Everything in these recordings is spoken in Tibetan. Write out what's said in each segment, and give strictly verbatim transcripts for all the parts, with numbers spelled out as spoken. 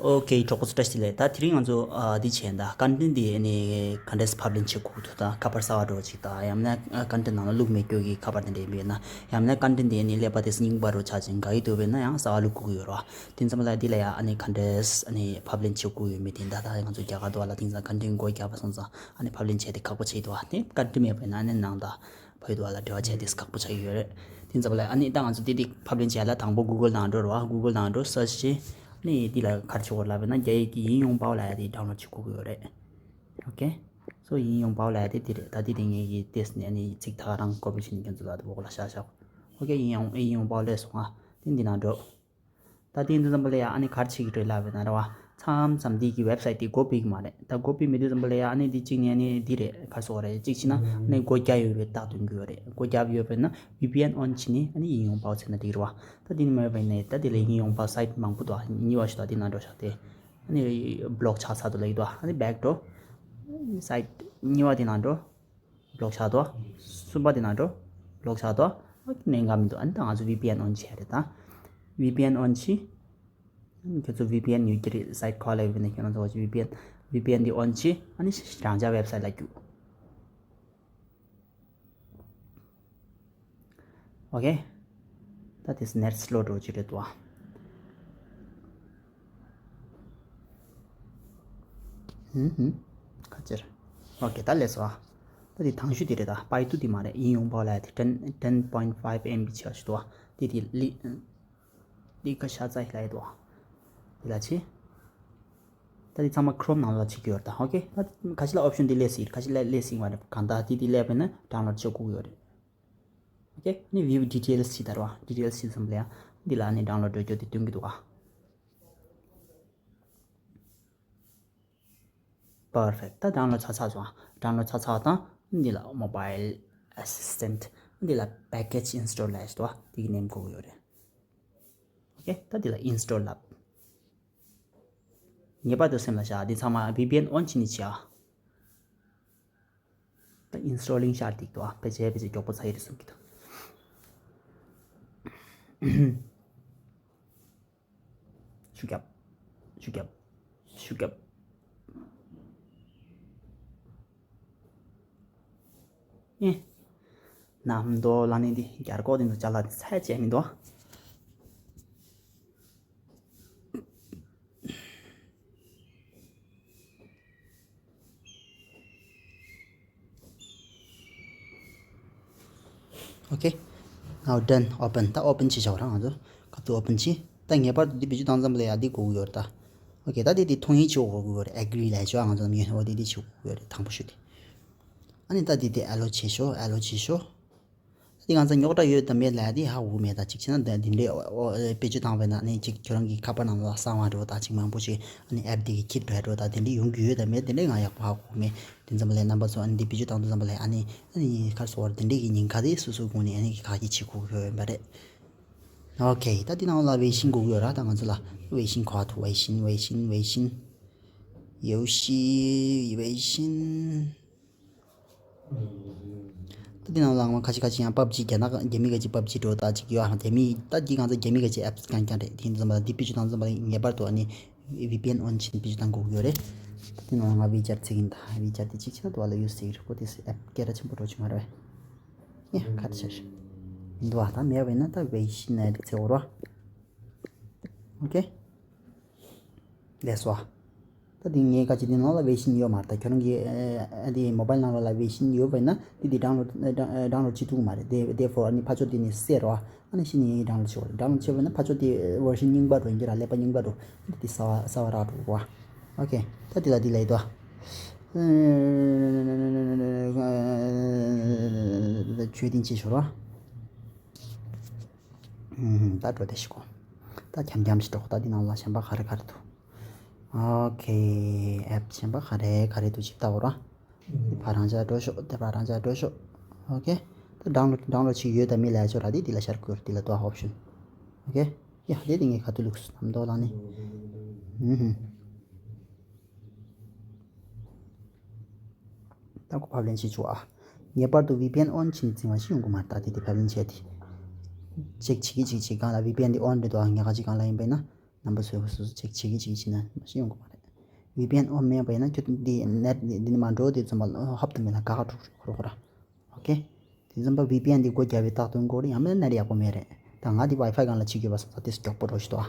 ཨོ་ཁེ། གྲོགས་པོ་ཚོ་བཀྲ་ཤིས་བདེ་ལེགས། ད་དེ་རིང་ང་ཚོ་ཨ་འདི་བྱས་ན་ད་ཀོན་ཊེན་ཊི་འདི་ཨ་ནི་ག་འདྲས་ཕབ་ལེན་བྱེད་དགོས་འདུག་ད་ཁ་པར་གསར་པ་འདྲ་བོ་ཅིག་དང་ཡང་མིན་ན་ཀོན་ཊེན་ཊི་ནང་ལ་བླུགས་མེད་རྒྱུ་གི་ཁ་པར་དེ་འདྲས་ཡིན་ན་ཡང་མིན་ན་ཀོན་ཊེན་ཊི་འདི་ཨ་ནི་ཀླད་པ་དེ་རྙིང་པ་འདྲ་བོ་ཆགས་ཅིང་དགའ་ཡི་འདུག་བས་ན་ཡང་གསར་པ་བླུགས་དགོས་ཀྱི་ཡོད་རེད་བ། དེ་ཙམ་ལ་འདི་ལ་ཡང་ཨ་ནི་ག་འདྲས་ཨ་ནི་ཕབ་ལེན་བྱེད་དགོས་ཡོད་མེད་དེ་ད་ད་ང་ཚོ་རྒྱ་གར་འདྲ་བ་ལ་དེང་སང་ཀོན་ཊེན་ཊི་སྒོ་རྒྱག་པ་སོང་ཙང་ཨ་ནི་ཕབ་ལེན་བྱས་ཏེ་ཁག་པོ་བྱེད་ཀྱི་འདུག་བ། དེ་ཀོན་ཊེན་ཊི་མེད་པ་ཡིན་ན་ཨ་ནི་ནང་ད། བོད་དུ་བ་ལ་འབྲེལ་བ་བྱས་ཏེ་ཁག་པོ་ཆགས་ཀྱི་ཡོད་རེད། དེ་ཙམ་ལ་ཨ་ནི་ད་ང་ཚོ་དེ་དེ་ཕབ་ལེན་བྱས་ལ་དང་པོ་Google་ནང་འགྲོ་རོགས། Google་ནང་འགྲོ་search་བྱས། ཨ་ནི་འདི་ལ་ག་རེ་བྱེད་དགོས་ལབ་པ་ན་རྒྱ་ཡིག་གི་ཡིན་ཡོང་པའོ་ལབ་ཡ་དེ་ཌའུན་ལོཌ་བྱེད་དགོས་ཀྱི་ཡོད་རེད། ཨོ་ཁེ། སོ་ཡིན་ཡོང་པའོ་ལབ་ཡ་དེ་དེ་རེད། ད་དེ་དེ་ངེད་ཀྱི་ཏེས་ནས་ཨ་ནི་ཚིག་ཐག་རང་ཀོ་པི་བྱས་ནས་ཁྱོད་ཚོ་ལ་འོག་ལ་བཞག་བཞག་ཨོ་ཁེ། ཡིན་ཡོང་ཡིན་ཡོང་པའོ་སླེབས་སོང་ང་། དེ་འདི་ནང་འགྲོ། ད་དེ་འདི་ཙམ་པ་ལ་ཡ་ཨ་ནི་ག་རེ་བྱེད་ཀྱི་རེད་ལབ་པ་ན་རེད་བ། མཚམས་མཚམས་འདི་གི་ཝེབ་སའིཊ་འདི་སྒོ་ཕྱེ་གི་མ་རེད། ད་སྒོ་ཕྱེ་མེད་དུས་ཙམ་པ་ལ་ཡ་ཨ་ནི་འདི་གཅིག་ནས་ཨ་ནི་འདི་རེད་ག་རེ་ཟེར་དགོས་རེད། གཅིག་བྱས་ན་ཨ་ནི་སྒོ་རྒྱག་ཡོད་རེད་རྟགས་སྟོན་གྱི་ཡོད་རེད། སྒོ་རྒྱབ་ཡོད་པས་ན་ཝི་པི་ཨེན་ཨོན་བྱས་ནས་ཨ་ནི་ཡིན་ཡོང་པའོ་བྱས་ན་འགྲིག་རེད་བ། ད་དེ་ནི་མ་ཡོད་པ་ཡིན་ན་ད་དེ་ལ་ཡིན་ཡོང་པའོ་སའིཊ་མང་པོ་འདུག་ཨ་གཉིས་པ་ཞིག་འདུག་དེ་ནང་འགྲོ་བཞག་སྟེ། ཨ་ནི་བི་ལོག་ཆགས་ཚར་འདུག་ལབ་ཀྱི་འདུག་ཨ་ནི་བེག་འགྲོ། སའིཊ་གཉིས་པ་དེ་ནང་འགྲོ། བི་ལོག་ཆགས་འདུག་གསུམ་པ་དེ་ནང་འགྲོ། བི་ལོག་ཆགས་འདུག་གནད་འགག་མི་འདུག་ཨ་ནི་ད་ང་ཚོ་ཝི་པི་ཨེན་ཨོན་བྱས་རེད་ད། ཝི་པི་ཨེན་ཨོན་བྱས། ཁྱོད་ཚོ་ཝི་པི་ཨེན་ཡོད་ཀྱི་རེད། སའིཊ་ག་པར་ལ་ཡོད་པ་ན་ཁྱོད་རང་ཚོ་ཝི་པི་ཨེན། ཝི་པི་ཨེན་འདི་ཨོན་བྱས། ཨ་ནི་རང་ཅག་ཝེབ་སའིཊ་ལ་རྒྱུགས། ཨོ་ཁེ། ད་དེ་ནེཊ་སི་ལོ་འགྲོ་གི་རེད་དོ། ཧུམ་ཧུམ། ཁ་ཅིག་ཨོ་ཁེ། ད་ལས་སོ། ད་དེ་དང་ཤོས་དེ་རེད་ད། པའི་ཏུ་དེ་མ་རེད། ཡིན་ཡོང་པའོ་ལབ་ཡ་དེ་ten ten point five M B ཆེ་བ་ཞིག་འདུག་དེ་དེ་ལི། འདི་ཁ་ཤ་ཚ་ཡི་ལ་ཡི་དོ། འདི་ལ་ཆེ། ད་འདི་ཚང་མ་ཁྲོམ་ནང་ལ་བྱེད་ཀྱི་ཡོད་ད། ཨོ་ཁེ། ད་ཁ་ཤས་ལ་ཨོབ་ཤན་འདི་ལས་སྲིད། ཁ་ཤས་ལ་ལས་སྲིད་མ་རེད། གང་ལྟར་འདི་འདི་ལས་པས་ན་ཌའུན་ལོཌ་བྱེད་དགོས་ཀྱི་ཡོད་རེད། ཨོ་ཁེ། ནི་view details ཞེས་དར་བ། ཌི་ཊེལ་སི་ཞེས་ཙམ་ལ་ཡང་འདི་ལ་ནི་ཌའུན་ལོཌ་འགྲོ་རྒྱུ་དེ་སྟོན་གྱི་འདུག་ཨ། པར་ཕེག་ཊི། ད་ཌའུན་ལོཌ་ཚར་ཚར་སོང་ཨ། ཌའུན་ལོཌ་ཚར་ཚར་དང་འདི་ལ་མོ་བྷའིལ་ཨེ་སི་སི་ཊེན་ཊི། འདི་ལ་པེ་ཀེཇ་ཨིན་སི་ཊོལ་ལ་ཞེས་འདུག་ཨ། འདི་གི་ནེམ་དགོས་ཀྱི་ཡོད་རེད། ཨོ་ཁེ། ད་འདི་ལ་ཨིན་སི་ཊོལ་ལབ། ངེས་པར་དུ་སེམས་ལ་བཞག་འདི་ཚང་མ་ཝི་པི་ཨེན་ཨོན་བྱས་ནས་བྱེད་ཨ། ད་ཨིན་སི་ཊོ་ལིང་ཤར་འདུག་ཨ། ཕལ་ཆེར་ཕལ་ཆེར་མགྱོགས་པོ་ཚར་ཡི་རེད་བསམ་གྱི་འདུག་ཤུགས་རྒྱབ། ཤུགས་རྒྱབ། ཤུགས་རྒྱབ། ཨེ། ནམ་མདོ་ལ་ནི་འདི་རྒྱ་རྒོག་འདི་ཚོ་ཅ་ལག་འདི་ཚད་ཅན་མི་འདུག་ཨ། ཨོ་ཁེ། Now done. Open. ད་ཨོ་པན་བྱེད་བྱ་བ་རང་ང་ཚོ་ཁ་ཐུག་ཨོ་པན་བྱེད། ད་ངེས་པར་དུ་འདི་བེད་སྤྱོད་བཏང་ཙམ་ལ་ཡ་འདི་དགོས་ཀྱི་ཡོད་རེད་ད། ཨོ་ཁེ། ད་འདི་འདི་མཐོང་ཡིན་བྱེད་དགོས་ཀྱི་ཡོད་རེད། ཨེ་གྷི་རི་ལབ་ཆོག་ང་ཚོ་ནམ་ཡོད་ཨོ་འདི་འདི་བྱེད་དགོས་ཀྱི་ཡོད་རེད། དང་པོ་ཞུ་དེ། ཨ་ནི་ད་འདི་འདི་ཨེ་ལོ་བྱེད་ཤོག་ཨེ་ལོ་བྱེད་ཤོག་འདི་ང་ཚོ་རྙོག་དྲ་ཡོད་དམ་མེད་ལབ་ཡ་དེ་ཧ་གོ་མེད། ད་གཅིག་བྱས་ན་འདི་འདི་འདྲའི་ཨོ་ཨོ་བེད་སྤྱོད་བཏང་བས་ན་ནི་གཅིག་ཁྱོད་རང་གི་ཁ་པར་ནང་ལ་གསང་བ་འགྲོ་ད་གཅིག་མང་པོ་ཞིག་ཨ་ནི་ཨེབ་འདི་གི་ཁྱེར་འགྲོ་ཡ་འགྲོ་ད་དེ་འདྲའི་ཡོང་གི་ཡོད་དམ་མེད་དེ་འདྲའི་ང་ཡག་པོ་ཧ་གོ་མེད། དེ་ཙམ་ལས་རྣམ་པ་ཚོ་ཨ་ནི་འདི་བེད་སྤྱོད་བཏང་དུས་ཙམ་པ་ལས་ཨ་ནི་ཨ་ནི་ཁར་སོ་བར་དེ་འདྲའི་གི་ཉེན་ཁ་དེ་སོ་སོའི་སྒོ་ནས་ཨ་ནི་གི་ཁག་གི་བྱེད་དགོས་ཀྱི་ཡོད་པ་རེད། ཨོ་ཁེ། ད་འདི་ནང་ལ་ཝེ་ཤིན་དགོས་ཀྱི་ཡོད་ར། ད་ང་ཚོ་ལ་ཝེ་ཤིན་གོ་ཐུ་ཝེ་ཤིན་ཝེ་ཤིན་ཝེ་ཤིན་ཡོ་ཤི་ཝེ་ཤིན། ད་འདི་ནང་ལ་ང་ཁ་ཤས་ཁ་ཤས་ཡང་པབ་ཇི་རྒྱ་ནག་རྒྱ་མི་ག་ཅིག་པབ་ཇི་འགྲོ་ད་ཅིག་ཡོད་ཨ། རྒྱ་མི་ད་འདི་ང་ཚོ་རྒྱ་མི་ག་ཅིག་ཨེབ་སི་རྐྱང་རྐྱང་རེད། དེ་ཡིན་ཙམ་པ་འདི་བེད་སྤྱོད་བཏང་ཙམ་པ་ངེས་པར་དུ་ཨ་ནི་ཝི་པི་ཨེན་ཨོན་བྱས་བེད་སྤྱོད་བཏང་དགོས་ཀྱི་ཡོད་རེད། ད་འདི་ནང་ལ་ང་ཝི་ཅར་བཙལ་གྱི་ཡིན། ད་ཝི་ཅར་འདི་གཅིག་བྱས་ན་དུ་བ་ལ་ཡོད་ཟེར་གྱི་རེད། ཁོ་དེ་ཨེབ་སྐད་གྲགས་ཆེན་པོ་འགྲོ་ཆུང་མ་རེད་པས། ཡ་ཁ་ཆེར་འདུག་ཨ། ད་མེད་པ་ཡིན་ན་ད་ཝེ་ཤིན་ནས་བཙལ་དགོས་རེད་པ། ཨོ་ཁེ། ལགས་སོ། ད་དེ་ངའི་ཁ་ཅིག་དེ་ནང་ལ་ཝེ་ཤིན་ཡོད་མ་རེད། ད་ཁྱོད་རང་གི་ཨ་དེ་མོ་བྷའིལ་ནང་ལ་ཝེ་ཤིན་ཡོད་པ་ཡིན་ན་དེ་དེ་ཌའུན་ལོཌ་ཌའུན་ལོཌ་བྱེད་ཐུབ་ཀྱི་མ་རེད། དེ་དེ་ཕོར་ཨ་ནི་ཕར་ཕྱོགས་དེ་ནས་སེལ་རོགས། ཨ་ནི་ཤི་ནས་ཌའུན་ལོཌ་བྱེད་དགོས་རེད། ཌའུན་ལོཌ་བྱས་པ་ཡིན་ན་ཕར་ཕྱོགས་དེ་ཝར་ཤན་རྙིང་པ་འགྲོ་ཡིན་གྱི་ར། ཀླད་པ་རྙིང་པ་འགྲོ། དེ་གསར་པ་གསར་པ་རག་འགྲོ་རོགས། ཨོ་ཁེ། ད་དེ་ལ་དེ་ལ་ཡིན་དོ། ཆོས་ལྡན་ཅེས་ཤོར་བ། ད་འགྲོ་དེ་ཤི་གོ། ད་འཁྱམ་འཁྱམ་ཞིག་འགྲོ། ད་འདི་ནང་ལ་གཞན་པ་ག་རེ་ག་རེ་འདུག་ཨོ་ཁེ། ཨེབ་གཞན་པ་ག་རེ་ག་རེ་འདུག་ཅིག་ལྟ་འོ་ར། འདི་ཕར་རང་ཅག་འགྲོ་ཤོག་འདི་ཕར་རང་ཅག་འགྲོ་ཤོག་ཨོ་ཁེ། ད་ཌའུན་ལོཌ་ཌའུན་ལོཌ་ཅིག་ཡོད་དམ་མེད་ལབ་ཆོག་ར། འདི་འདི་ལ་ཤར་དགོས་ར། འདི་ལ་འདུག་ཨོབ་ཤན། ཨོ་ཁེ། ཡ་དེ་དེ་ངས་ག་དུས་ལུགས་སུ་ནམ་མདོ་ལ་ནི། ཧུམ་ཧུམ། ད་ཁོ་ཕབ་ལེན་བྱེད་ཆོག་ཨ། ངེས་པར་དུ་ཝི་པི་ཨེན་ཨོན་བྱས་ནས་འཛིང་བ་ཞིག་ཡོང་གི་མ་རེད། ད་དེ་དེ་ཕབ་ལེན་བྱས་ཏེ། ཅེག་བྱེད་ཀྱི་ཅིག་ཅིག་སྒང་ལ་ཝི་པི་ཨེན་དེ་ཨོན་རེད་དོ། ངས་ག་ཅིག་སྒང་ལ་ཡིན་པས་ན། རྣམ་པ་ཚོས་སོ་སོ་ཅེག་བྱེད་ཀྱི་བྱེད་ཀྱི་བྱེད་ན་མ་ཤེས་ཡོང་གི་མ་རེད། ཝི་པི་ཨེན་ཨོན་མེད་པ་ཡིན་ན་ཁྱོད་འདི་ནེཊ་འདི་ནི་མ་འགྲོ་དེ་ཙམ་པ་ཧོབ་ཏུ་མེད་ལ་ག་ག་འགྲོ་འགྲོ་འགྲོ་འགྲོ། ཨོ་ཁེ། དེ་ཙམ་པ་ཝི་པི་ཨེན་འདི་སྒོ་རྒྱབ་པའི་རྟགས་ཐོན་དགོས་རེད། ཡང་མིན་ན་ནེཊ་ཡག་པོ་མེད་རེད། ད་ང་འདི་ཝའི་ཕའི་སྒང་ལ་བྱེད་དགོས་པ་སོང་ཙང་དེ་མགྱོགས་པོ་འགྲོ་ཞིག་འདུག་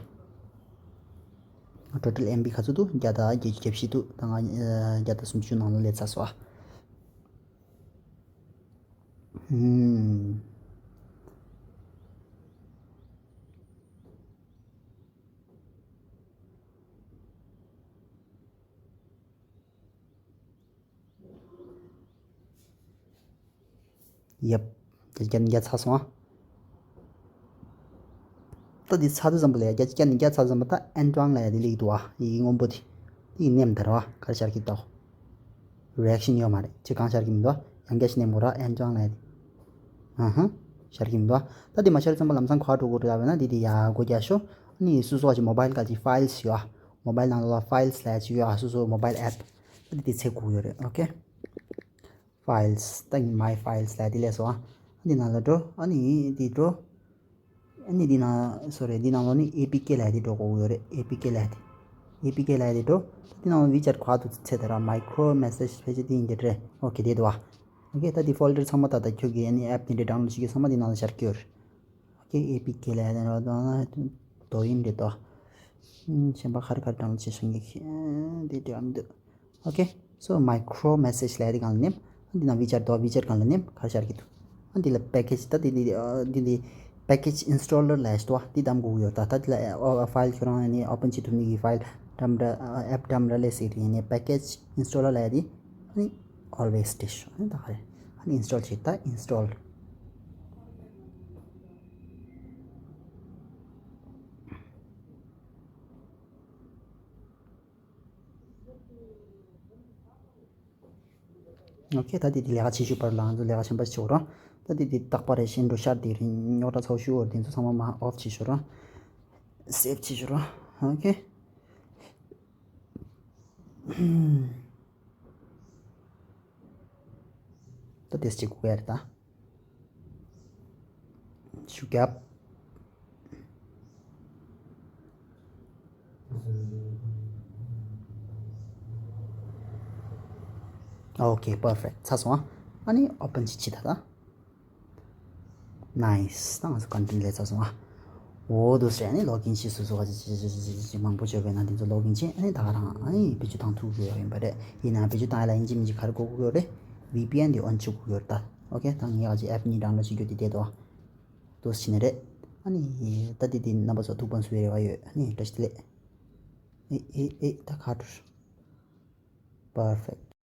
ཨ། ཊོ་ཊལ་ཨེམ་བི་ག་ཚོད་འདུག་བརྒྱ་དང་བརྒྱད་ཅུ་གྱ་བཞི་འདུག་ད་ང་ཨ་བརྒྱ་དང་སུམ་ཅུ་ནང་ལ་སླེབས་ཚར་སོང་ཨ། ཧུམ། ཡབ། བརྒྱ་ཆ་བརྒྱ་ཚར་སོང་ཨ། ད་འདི་ཚར་དུས་ཙམ་པ་ལ་ཡ་བརྒྱ་ཆ་བརྒྱ་ནས་བརྒྱ་ཚར་ཙམ་པ་ད་ཨན་ཀྲང་ལ་ཡ་འདི་སླེབས་འདུག་ཨ། ཡི་གེ་སྔོན་པོ་དེ། དེ་ཡི་མནན་དར་བ་ག་རེ་ཤར་གྱི་འདུག་རི་ཨེག་ཤན་ཡོད་མ་རེད། ཅི་གང་ཤར་གྱི་མི་འདུག་ཡང་བསྐྱར་ཞིག་ནས་མོ་ར་ཨན་ཀྲང་ལ་ཡ་དེ། ཨ་ཧ། ཤར་གྱི་མི་འདུག་ད་དེ་མ་ཤར་ཙམ་པ་ལམ་སང་ག་འགྲོ་དགོས་རེད་ལབ་ན་དེ་དེ་ཡ་སྒོ་རྒྱག་ཤོག་ཨ་ནི་སོ་སོ་བ་ཅིག་མོ་བྷལ་ག་ཅིག་ཕའིལ་ཡོད་ཨ། མོ་བྷལ་ནང་ལ་ཕའིལ་ལ་ཅིག་ཡོད་ཨ། སོ་སོ་མོ་བྷལ་ཨེབ། ད་དེ་དེ་ཚེ་དགོས་ཡོད་རེད། ཨོ་ཁེ། ཕའིལ། ད་ངས་མའི་ཕའིལ་ལ་དེ་ལས་སོ་ཨ། འདི་ནང་ལ་འགྲོ། ཨ་ནི་འདི་འགྲོ། ཨ་ནི་འདི་ནང་སོ་རེད། འདི་ནང་ལོགས་ནི་ཨེ་པི་ཀེ་ལབ་ཡ་དེ་འགྲོ་དགོས་ཡོད་རེད། ཨེ་པི་ཀེ་ལབ་ཡ་དེ། ཨེ་པི་ཀེ་ལབ་ཡ་དེ་འགྲོ། འདི་ནང་ལོགས་ཝི་ཅེཊ་ག་འདུག་ཚེ་དེ་ར་མའི་ཁོ་རོ་མེ་སེཇ་ཕལ་ཆེར་འདི་ཡིན་གྱི་རེད། ཨོ་ཁེ་དེ་འདུག་ཨ། ཨོ་ཁེ། ད་འདི་ཕོལ་ཌར་ཚང་མ་ད་ལྟ་ཁྱོད་ཀྱིས་ཨ་ནི་ཨེབ་དེ་འདྲ་ཌའུན་ལོཌ་བྱེད་རྒྱུ་ཚང་མ་འདི་ནང་ལ་ཤར་གྱི་ཡོད་རེད། ཨོ་ཁེ། ཨེ་པི་ཀེ་ལབ་ཡ་དེ་འདྲ་ད་ན་དོ་ཡིན་རེད་དོ། གཞན་པ་ག་རེ་ག་རེ་ཌའུན་ལོཌ་བྱེད་སོང་གི་དེ་འདྲ་མི་འདུག་ཨོ་ཁེ། སོ་མའི་ཁོ་རོ་མེ་སེཇ་ལབ་ཡ་དེ་སྒང་ལ་ནེམ། ཨ་འདི་ན་ཝི་ཅེཊ་དོ། ཝི་ཅེཊ་སྒང་ལ་ནེམ། ག་རེ་ཤར་གྱི་འདུག་ཨ་འདི་ལ་པེ་ཀེཇ་ད་འདི་འདི་ཨ་འདི་འདི་པེ་ཀེཇ་ཨིན་སི་ཊོལ་ལར་ལབ་ཡ་ཞིག་འདུག་ཨ། འདི་བདམས་དགོས་ཀྱི་ཡོད། ད་ད་འདི་ལ་ཨ་ཕའིལ་ཁྱོད་རང་ཨ་ནི་ཨོ་པན་བྱེད་ཐུབ་ནི་གི་ཕའིལ་འགྲམ་འདྲ་ཨ་ཨེབ་འགྲམ་འདྲ་སླེབས་སྲིད་རེད། ཨ་ནི་པེ་ཀེཇ་ཨིན་སི་ཊོལ་ལར་ལབ་ཡ་འདི་ཨ་ནི་ཨོལ་ཝེས་སྟེར་ཤོག་ཨ་ནི་ད་ག་རེ་ཨ་ནི་ཨིན་སི་ཊོལ་བྱེད། ད་ཨིན་སི་ཊོལ། ཨོ་ཁེ། ད་དེ་དེ་ལས་ཀ་བྱེད་ཤུགས་པར་ལ་ང་ཚོ་ལས་ཀ་ཆེན་པོ་ཞིག་བྱེད་རོགས། ད་དེ་དེ་རྟག་པར་རེ་ཤན་འགྲོ་ཤར་དེ་རིང་རྙོག་དྲ་ཚ་པོ་ཞུ་བར་དེ་ཚོ་ཚང་མ་མ་ཨོཕ་བྱེད་ཤོག་རོགས། སེབ་བྱེད་ཤོག་རོགས། ཨོ་ཁེ། ད་དེ་གཅིག་དགོས་ཡ་རེད་ད། ཤུགས་རྒྱབ། ཨོ་ཁེ། པར་ཕེག་ཊི། ཚར་སོང་ཨ། ཨ་ནི་ཨོ་པན་ཅིག་བྱེད་ད་ད། ནའིས། ད་ང་ཚོ་ཀོན་ཊེན་ཊི་ལས་ཚར་སོང་ཨ། འོ་འདུག་སེ་ཨ་ནི་ལོག་ཨིན་བྱེད། སོ་སོ་ག་ཅིག་ཅིག་ཅིག་ཅིག་ཅིག་མང་པོ་བྱོས་པས་ན་དེ་ཚོ་ལོག་ཨིན་བྱེད། ཨ་ནི་ད་ག་རང་ཨ་ནི་བེད་སྤྱོད་བཏང་ཐུབ་ཀྱི་ཡོད་ཡིན་པ་རེད། ཡིན་ན་བེད་སྤྱོད་བཏང་ཡ་ལ་ཨིན་ཇི་མིན་ཇི་ག་རེ་དགོས་ཀྱི་ཡོད་རེད། ཝི་པི་ཨེན་དེ་ཨོན་བྱེད་དགོས་ཀྱི་ཡོད་རེད་ད། ཨོ་ཁེ། ད་ངས་ག་ཅིག་ཨེབ་གཉིས་ཌའུན་ལོཌ་བྱེད་རྒྱུ་དེ་བསྡད་འདུག་ཨ། འདུག་སེ་བྱས་ནས་རེད། ཨ་ནི་ད་དེ་དེ་རྣམ་པ་ཚོ་ཐུགས་ཕན་གསོས་རེ་བ་ཡོད། ཨ་ནི་བཀྲ་ཤིས་བདེ་ལེགས། ཨེ་ཨེ་ཨེ། ད་ག་འགྲོ། པར་ཕེག་ཊི།